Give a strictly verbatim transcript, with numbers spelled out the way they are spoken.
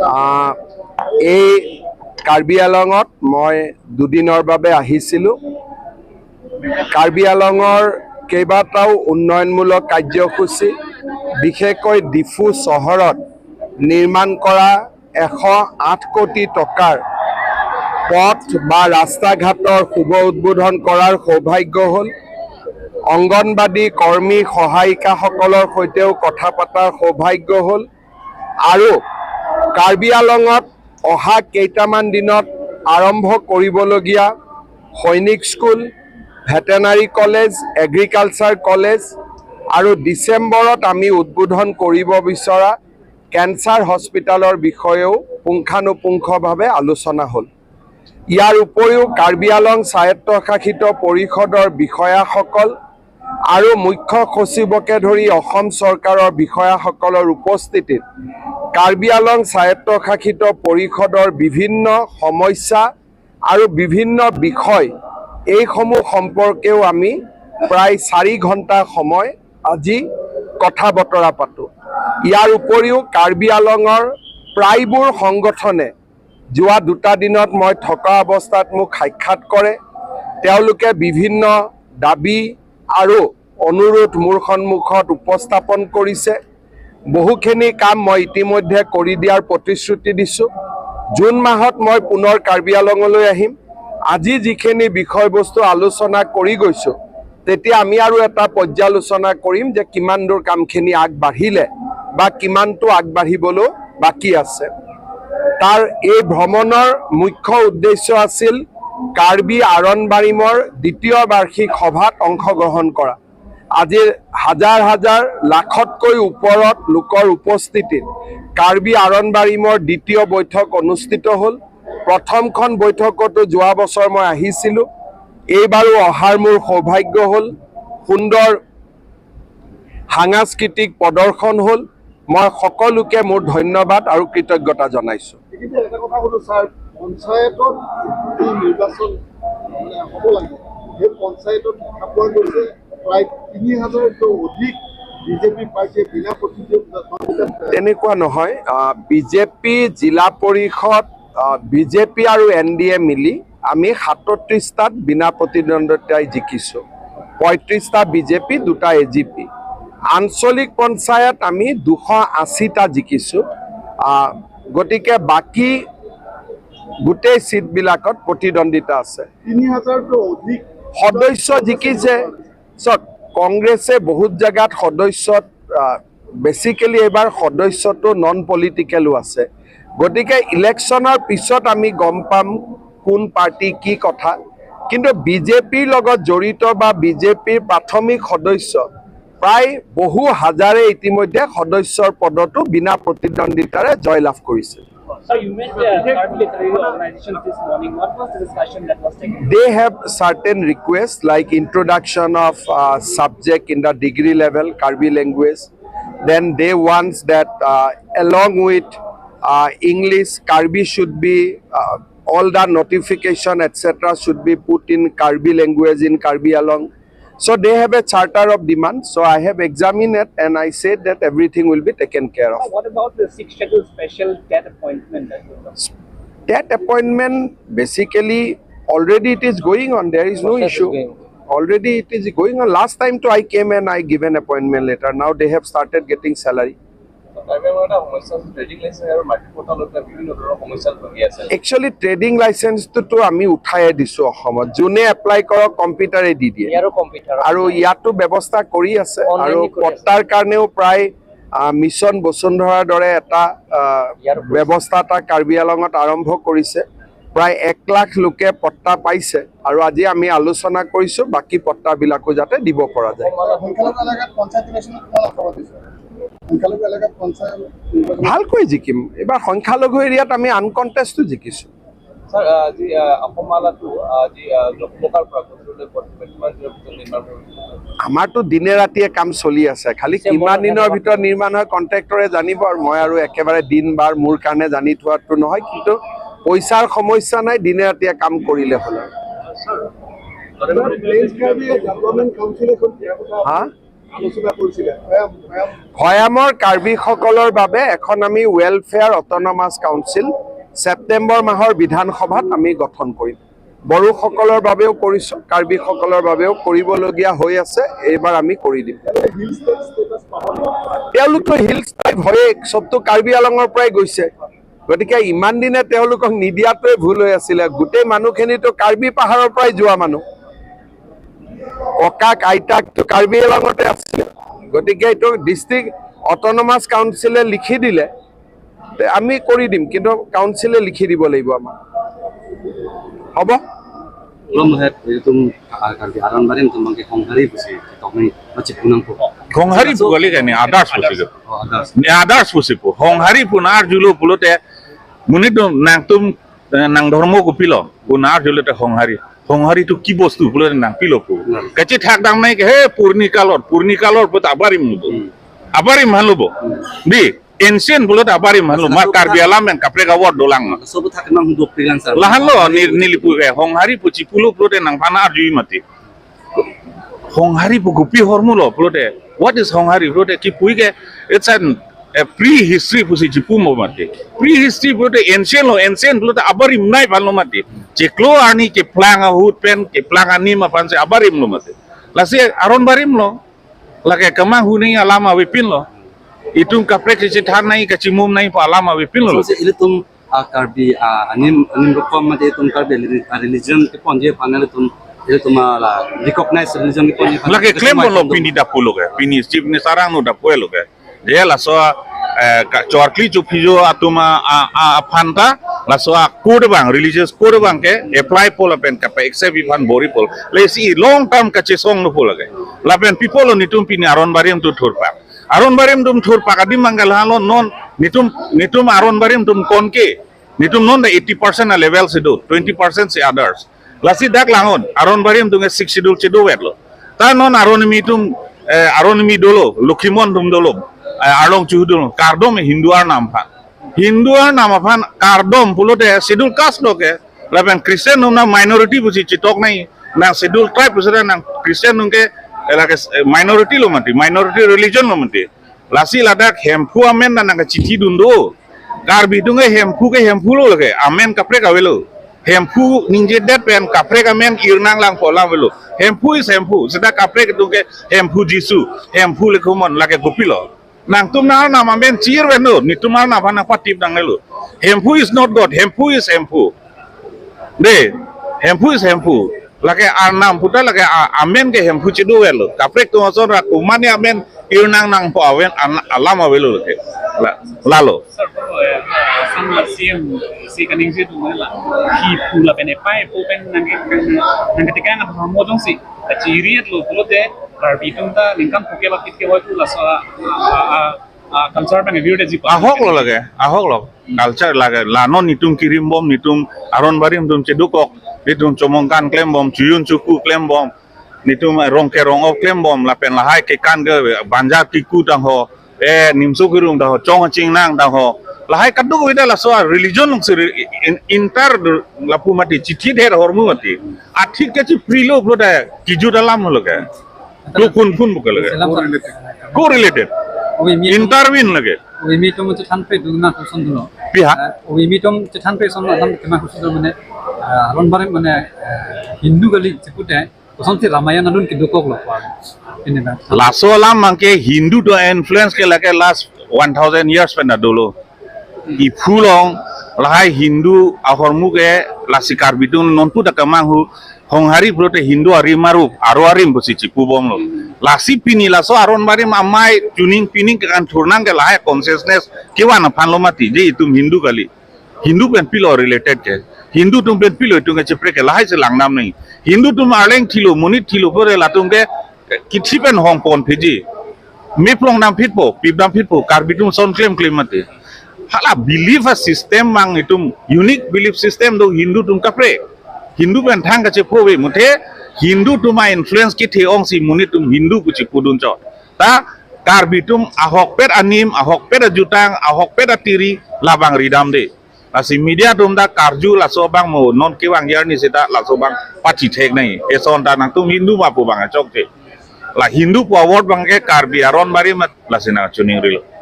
আহ, এই কাৰ্বি আংলঙত মই দুদিনৰ বাবে আহিছিলোঁ। কাৰ্বি আংলঙৰ কেইবাটাও উন্নয়নমূলক কাৰ্যসূচী, বিশেষকৈ ডিফু চহৰত নিৰ্মাণ কৰা এশ আঠ কোটি টকাৰ পথ বা ৰাস্তা ঘাটৰ শুভ উদ্বোধন কৰাৰ সৌভাগ্য হ'ল। অংগনবাদী কৰ্মী সহায়িকাসকলৰ সৈতেও কথা পতাৰ সৌভাগ্য হ'ল। আৰু কাৰ্বি আংলঙত অহা কেইটামান দিনত আৰম্ভ কৰিবলগীয়া সৈনিক school, veterinary college, agriculture college আৰু ডিচেম্বৰত আমি উদ্বোধন কৰিব বিচৰা কেঞ্চাৰ হস্পিটেলৰ বিষয়েও পুংখানুপুংখভাৱে আলোচনা হ'ল। ইয়াৰ উপৰিও কাৰ্বি আংলং স্বায়ত্তশাসিত পৰিষদৰ বিষয়াসকল আৰু মুখ্য সচিবকে ধৰি অসম চৰকাৰৰ বিষয়াসকলৰ উপস্থিতিত কাৰ্বি আংলং স্বায়ত্তশাসিত পৰিষদৰ বিভিন্ন সমস্যা আৰু বিভিন্ন বিষয়, এইসমূহ সম্পৰ্কেও আমি প্ৰায় চাৰি ঘণ্টা সময় আজি কথা বতৰা পাতোঁ। ইয়াৰ উপৰিও কাৰ্বি আংলঙৰ প্ৰায়বোৰ সংগঠনে যোৱা দুটা দিনত মই থকা অৱস্থাত মোক সাক্ষাৎ কৰে। তেওঁলোকে বিভিন্ন দাবী আৰু অনুৰোধ মোৰ সন্মুখত উপস্থাপন কৰিছে। বহুখিনি কাম মই ইতিমধ্যে কৰি দিয়াৰ প্ৰতিশ্ৰুতি দিছোঁ। জুন মাহত মই পুনৰ কাৰ্বি আংলঙলৈ আহিম। আজি যিখিনি বিষয়বস্তু আলোচনা কৰি গৈছোঁ, তেতিয়া আমি আৰু এটা পৰ্যালোচনা কৰিম যে কিমান দূৰ কামখিনি আগবাঢ়িলে বা কিমানটো আগবাঢ়িবলৈ বাকী আছে। তাৰ এই ভ্ৰমণৰ মুখ্য উদ্দেশ্য আছিল কাৰ্বি আৰণ বাৰিমৰ দ্বিতীয় বাৰ্ষিক সভাত অংশগ্ৰহণ কৰা। আজি হাজাৰ হাজাৰ লাখতকৈ ওপৰত লোকৰ উপস্থিতিত কাৰ্বি আৰণ বাৰিমৰ দ্বিতীয় বৈঠক অনুষ্ঠিত হ'ল। প্ৰথমখন বৈঠকতো যোৱা বছৰ মই আহিছিলোঁ। এইবাৰো অহাৰ মোৰ সৌভাগ্য হ'ল। সুন্দৰ সাংস্কৃতিক প্ৰদৰ্শন হ'ল। মই সকলোকে মোৰ ধন্যবাদ আৰু কৃতজ্ঞতা জনাইছোঁ। কিন্তু এটা কথা ক'লো ছাৰ, পঞ্চায়তত এই নিৰ্বাচন মানে হ'ব লাগে, সেই পঞ্চায়তত দেখা পোৱা গৈছে প্ৰায় তিনি হাজাৰতকৈ অধিক বিজেপি পাৰ্টীয়ে বিনা প্ৰতিদ্বন্দ্বিতাত। তেনেকুৱা নহয়। বিজেপি জিলা পৰিষদ, বিজেপি আৰু এন ডি এ মিলি আমি সাতত্ৰিশটাত বিনা প্ৰতিদ্বন্দ্বিতাই জিকিছোঁ। পঁয়ত্ৰিশটা বিজেপি, দুটা এ জি পি। আঞ্চলিক পঞ্চায়ত আমি দুশ আশীটা জিকিছোঁ। আহ, গতিকে বাকী গোটেই চিটবিলাকত প্ৰতিদ্বন্দ্বিতা আছে। তিনি হাজাৰতকৈ অধিক সদস্য জিকিছে। চাওক, কংগ্ৰেছে বহুত জেগাত সদস্যত, আহ, বেচিকেলি এইবাৰ সদস্যটো নন পলিটিকেলো আছে। গতিকে ইলেকশ্যনৰ পিছত আমি গম পাম কোন পাৰ্টি কি কথা। কিন্তু বিজেপিৰ লগত জড়িত বা বিজেপিৰ প্ৰাথমিক সদস্য প্ৰায় বহু হাজাৰে ইতিমধ্যে সদস্যৰ পদতো বিনা প্ৰতিদ্বন্দ্বিতাৰে জয়লাভ কৰিছে। Sir, you met uh, Karbi literary organizations this morning. What was the discussion that was taken? They have certain requests like introduction of uh, subject in the degree level, Karbi language. Then they want that uh, along with uh, English, Karbi should be, uh, all the notification, et cetera should be put in Karbi language in Karbi Anglong. So they have a charter of demand. So I have examined it and I said that everything will be taken care of. What about the Sixth Schedule special TET appointment? TET appointment, basically, already it is going on. There is no issue. Already it is going on. Last time too, I came and I give an appointment letter. Now they have started getting salary. Karbi আংলঙত এটা সমস্যা আছে, trading licence আৰু মাটি পট্টা লৈ পেলাই বিভিন্ন ধৰণৰ সমস্যাত ভুগি আছে। একচুৱেলি ট্ৰেডিং লাইচেন্সটোতো আমি উঠাই দিছোঁ অসমত। যোনে এপ্লাই কৰক, কম্পিউটাৰে দি দিয়ে। ইয়াৰো কম্পিউটাৰ আৰু ইয়াতো ব্যৱস্থা কৰি আছে। আৰু পট্টাৰ কাৰণেও প্ৰায়, আহ, মিছন বসুন্ধৰাৰ দৰে এটা, আহ, ইয়াৰ উপৰিও ব্যৱস্থা এটা কাৰ্বি আংলঙত আৰম্ভ কৰিছে। প্ৰায় এক লাখ লোকে পট্টা পাইছে আৰু আজি আমি আলোচনা কৰিছোঁ বাকী পট্টাবিলাকো যাতে দিব পৰা যায়। সংখ্যালঘু এলেকাত পঞ্চায়ত ইলেকশ্যনত কিমান আশাবাদী, ছাৰ? সংখ্যালঘু এলেকাত পঞ্চায়ত নিৰ্বাচন ভালকৈ জিকিম। এইবাৰ সংখ্যালঘু এৰিয়াত আমি আনকণ্টেষ্টো জিকিছোঁ। ছাৰ, আজি, আহ, অসম মালাটো আজি, আহ, জকমকাৰ পৰা গধুৰলৈ পথ কিমান দিনৰ ভিতৰত নিৰ্মাণ কৰিব? আমাৰতো দিনে ৰাতিয়ে কাম চলি আছে, খালি কিমান দিনৰ ভিতৰত নিৰ্মাণ হয় কণ্ট্ৰেক্টৰে জানিব, আৰু মই আৰু একেবাৰে দিন বাৰ মোৰ কাৰণে জানি থোৱাটো নহয়, কিন্তু পইচাৰ সমস্যা নাই, দিনে ৰাতিয়ে কাম কৰিলে হ'ল আৰু। Sir, plains Karbi development council এখন দিয়া কথা হা? আলোচনা কৰিছিলে। ভৈয়াম, ভৈয়াম। ভৈয়ামৰ কাৰ্বিসকলৰ বাবে এখন আমি ৱেলফেয়াৰ অট'নমাছ কাউন্সিল ছেপ্টেম্বৰ মাহৰ বিধানসভাত আমি গঠন কৰিম। বড়োসকলৰ বাবেও কৰিছো, কাৰ্বিসকলৰ বাবেও কৰিবলগীয়া হৈ আছে, এইবাৰ আমি কৰি দিম। তেওঁলোকতো হিলছ ট্ৰাইব হয়েই, চবতো কাৰ্বি আলঙৰ পৰাই গৈছে। গতিকে ইমান দিনে তেওঁলোকক নিদিয়াটোৱে ভুল হৈ আছিলে। গোটেই মানুহখিনিতো কাৰ্বি পাহাৰৰ পৰাই যোৱা মানুহ, ককাক আইতাকতো কাৰ্বি আলঙতে আছিলে। গতিকে এইটো ডিষ্ট্ৰিক্ট অট'নমাছ কাউন্সিলে লিখি দিলে তে আমি কৰি দিম, কিন্তু কাউন্সিলে লিখি দিব লাগিব আমাক। হ'ব? Belum lihat itu, ah, kan di Aron Barim tuh mangke Honghari pusi, tokni macam punang po. Honghari pu kali kan ni, others pusi ke. Oh, others. Ni others pusi pu. Honghari pu nang arjulo pulote, monit do nangtum, eh, nang dhormo kopilo, pu nang arjulote Honghari. Honghari tu ki bostu pulote nangpilo pu. Hmm. Kachethak damnei ke, he, purni kalor, purni kalor pulote abarim lo bo. Hmm. Abarim han lo bo. Hmm. Di, ancient pulote abarim han lo, mar Karbi alam yang kaprek award dolang ma. Sobo thak nang do freelancer. Lahan lo, ni, neli pu ke, Honghari pu chipulo pulote nangphan arjui mati. Honghari pu kopi ahormu lo pulote. What is Honghari pulote? Kipu ke, it's an, a prehistory pusi chipu mo mati. Prehistory pulote ancient lo, ancient pulote abarim nai aphan lo mati. Chiklo arni keplang ahut pen, keplang anim aphan si abarim lo mati. Lasi Aron Barim lo. Lake kemanghu nangji alam avepin lo. Itum kaprek kachethan nangji, kachimum nangji pu alam avepin lo. So, si ilitum, ah, Karbi, ah, anim, anim rokom mate itum Karbi reli-, ah, religion keponji aphan ilitum, ilitum, ah, la recognize religion keponji aphan. Lake ilitum klem pon lo itum pini dapu lo ke. Pini chief minister angno dapu lo ke. Je laso, eh, ka, chorkli chophijo atum a, a, a, aphan ta, laso a code abang, religious code abang ke apply po lapen kapa accept aphan bor-i po. Lasi long term kachesong no po lake. Lapen pi pulo nitum pini Aron Barim tu thurpak. Aron Barim tum thurpak adim manggal halo non nitum, nitum Aron Barim tum konke. Nitum non da eighty percent a level si do, twenty percent si others. Lasi dak langon, Aron Barim tum ke Sixth Schedule chedo wet lo. Ta non Aron Kimi tum, eh, Aron Kimi dolo, Lokhimon tum dolo, eh, Arlong Chuhu dolo, kardom Hindu arnam aphan. Hindu arnam aphan kardom pulote Schedule Caste lo ke, lapen Christian tum na minority pusi chitok nangji, nang Schedule Tribe pusi nang Christian tum ke, eh, lake, eh, minority lo mati, minority religion lo mati. Lasi ladak Hemphu amen na nang kachithi dun do. Karbi tum ke Hemphu ke Hemphu lo lake. Amen kaprek avelo. Hemphu ningjedet pen kaprek amen irnang lang po alam avelo. Hemphu is Hemphu. Seta kaprek tum ke Hemphu Jisu, Hemphu Lokhimon lake kopilo. Nangtum nang arnam amen chir ven do. Nitum arnam aphan nangpatip nang lo. Hemphu is not God. Hemphu is Hemphu. De, Hemphu is Hemphu. Lake arnam puta lake a-, amen ke Hemphu chedo wet lo. Kaprek tum ason ra komat amen irnang nang po aven an-, alam avelo lake. La, lalo. Sir, eh, Assam la C M si kaningje atum la. Kipu lapen epai pu pen nang, nang, nang ketika nang mo jongsi. Kachiri lo pulote Karbi tum ta ningkan puke bakit ke hoi pu laso a, a, a, a, culture pen review de jipa. Ahok lo lake, ahok lo. Culture lake, la non nitum kirimbom, nitum Aron Barim tum chedokok, nitum chomongkan klembom, chuyun chuku klembom, nitum rongke rong-op klembom, lapen lahai kekan ke banjar kiku tangho, eh, nimso kirung tangho, chong chingnang tangho. Lahai kaduk vida laso a religion longsi re-, in-, intar lapu mati, chithi der hormu mati. Athik ke chiprilo pulote kijut alam lo ke. Lo kun kun buka lake. Selam, sir. Correlated. Obi mi intervene lake. Obi mi tum chethan pe dun na koson dun lo. Piha? Eh, obi mi tum chethan pe son alam kema koson dun mane, eh, Aron Barim mane, eh, Hindu kali chepute, koson si Ramayana alun kedokok lo pa. Ini na. Laso alam mangke Hindu do influence ke lake last one thousand years pen dolo. Iphu along lahai Hindu ahormu ke lasi Karbi tum non puta kemanghu Honghari pulote Hindu arim arup, aro arim pusi chipubom lo. Lasi pini laso Aron Barim amei tuning pining kekan thurnang ke lahai consciousness kevan aphan lo mati je itum Hindu kali. Hindu pen pilo related ke. Hindu tum pen pilo itum ke cheprek ke lahai si langdam nangji. Hindu tum arleng thilo, monit thilo pore latum ke kithi pen hong pon phiji. Meplong dam phit po, pip dam phit po, Karbi tum son klem klem mati. Hala belief a system mang itum unique belief system do Hindu tum kaprek. Hindu pen thang kachepo ve muthe Hindu tum a influence kethe ong si monit tum Hindu pu chipudun chot. Ta Karbi tum ahokpet anim, ahokpet ajutang, ahokpet atiri labang ridam de. Lasi media tum ta karju laso abang mo non kevang arni seta laso abang pachethek nangji. Eson ta nangtum Hindu ma pu abang achok te. La Hindu pu a-word abangke Karbi aron bari mat, lasi nangchoningrilo.